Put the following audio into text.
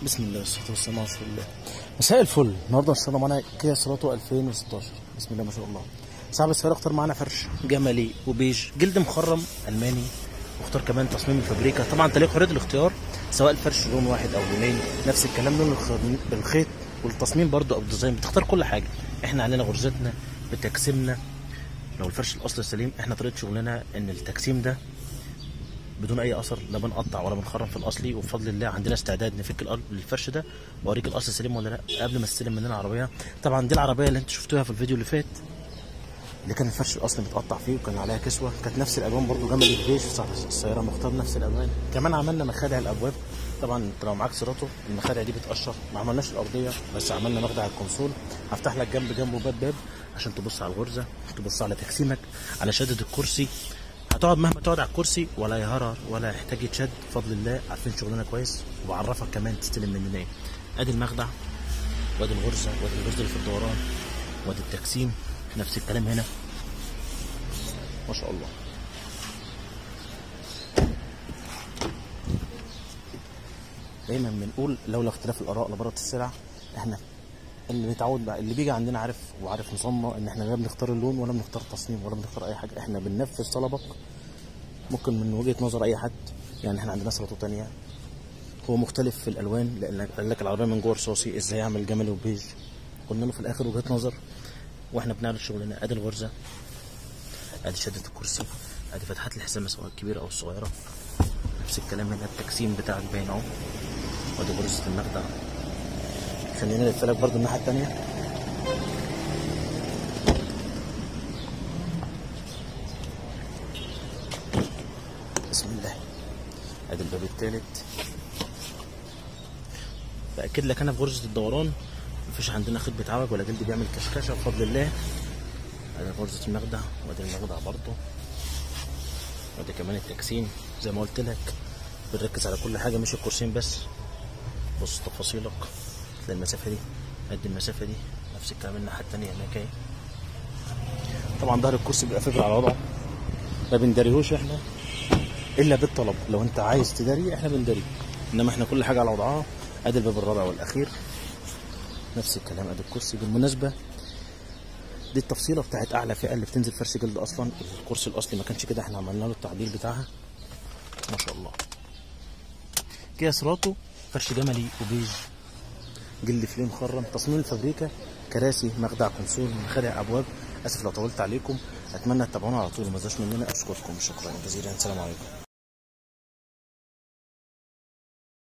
بسم الله والصلاة والسلام على رسول الله. مساء الفل. النهارده ان شاء الله معانا كيا سيراتو 2016. بسم الله ما شاء الله. صاحب السيارة اختار معانا فرش جملي وبيج، جلد مخرم الماني، واختار كمان تصميم الفابريكا. طبعا انت ليك حرية الاختيار سواء الفرش لون واحد او لونين، نفس الكلام لون الخيط والتصميم برضو او ال design، بتختار كل حاجة. احنا علينا غرزتنا بتقسيمنا. لو الفرش الاصلي سليم، احنا طريقه شغلنا ان التقسيم ده بدون اي اثر، لا بنقطع ولا بنخرم في الاصلي، وبفضل الله عندنا استعداد نفك الفرش ده واوريك الاصل سليم ولا لا قبل ما تستلم مننا العربية. طبعا دي العربية اللي انتوا شفتوها في الفيديو اللي فات، اللي كان الفرش الاصلي متقطع فيه وكان عليها كسوه، كانت نفس الالوان برده جملي البيج. صاحب السيارة مختار نفس الالوان. كمان عملنا مخادع الابواب. طبعا انت لو معاك سيراتو المخادع دي بتقشر، ما عملناش الارضية بس عملنا مخدع الكونسول. هفتح لك جنب جنبه باب باب عشان تبص على الغرزه، تبص على تقسيمك، على شده الكرسي. هتقعد مهما تقعد على الكرسي ولا يهرر ولا يحتاج يتشد بفضل الله. عارفين شغلنا كويس، وبعرفك كمان تستلم مننا ايه. ادي المخدع، وادي الغرزه، وادي الغرزه اللي في الدوران، وادي التقسيم، نفس الكلام هنا ما شاء الله. دايما بنقول لولا اختلاف الاراء لبرت السلع. احنا اللي بيتعود بقى، اللي بيجي عندنا عارف وعارف نظامنا، ان احنا لا بنختار اللون ولا بنختار التصميم ولا بنختار اي حاجة، احنا بننفذ طلبك. ممكن من وجهه نظر اي حد، يعني احنا عندنا سيراتو ثانية هو مختلف في الالوان، لان قال لك العربية من جوه رصاصي، ازاي اعمل جملي وبيج؟ قلنا له في الاخر وجهه نظر، واحنا بنعرض شغلنا. ادي الغرزه، ادي شده الكرسي، ادي فتحات الحزام سواء الكبيرة او الصغيرة، نفس الكلام هنا التقسيم بتاعك باين اهو، وادي غرزه المخدع. خلينا نلف لك برضو الناحية الثانية. بسم الله. ادي الباب الثالث. باكد لك انا في غرزه الدوران مفيش عندنا خيط بيتعوج ولا جلد بيعمل كشكشه بفضل الله. ادي غرزه المخدع، وادي المخدع برضو، وادي كمان التقسيم. زي ما قلت لك بنركز على كل حاجة مش الكرسيين بس. بص تفاصيلك، تلاقي المسافة دي قد المسافة دي، نفس الكلام الناحية الثانية هناك اهي. طبعا ظهر الكرسي بيبقى فكرة على وضعه، ما بنداريهوش احنا الا بالطلب. لو انت عايز تداري احنا بنداريه، انما احنا كل حاجة على وضعها. ادي الباب الرابع والاخير، نفس الكلام. ادي الكرسي. بالمناسبة دي التفصيله بتاعت اعلى فئة اللي بتنزل فرش جلد اصلا. الكرسي الاصلي ما كانش كده، احنا عملنا له التعديل بتاعها ما شاء الله. كيا سيراتو فرش جملي وبيج، جلد فليه مخرم، تصميم الفابريكا، كراسي، مخدع كونسول، مخادع ابواب. اسف لو طولت عليكم، اتمنى تتابعونا على طول وما تزهقوش مننا. اشكركم شكرا جزيلا. السلام عليكم.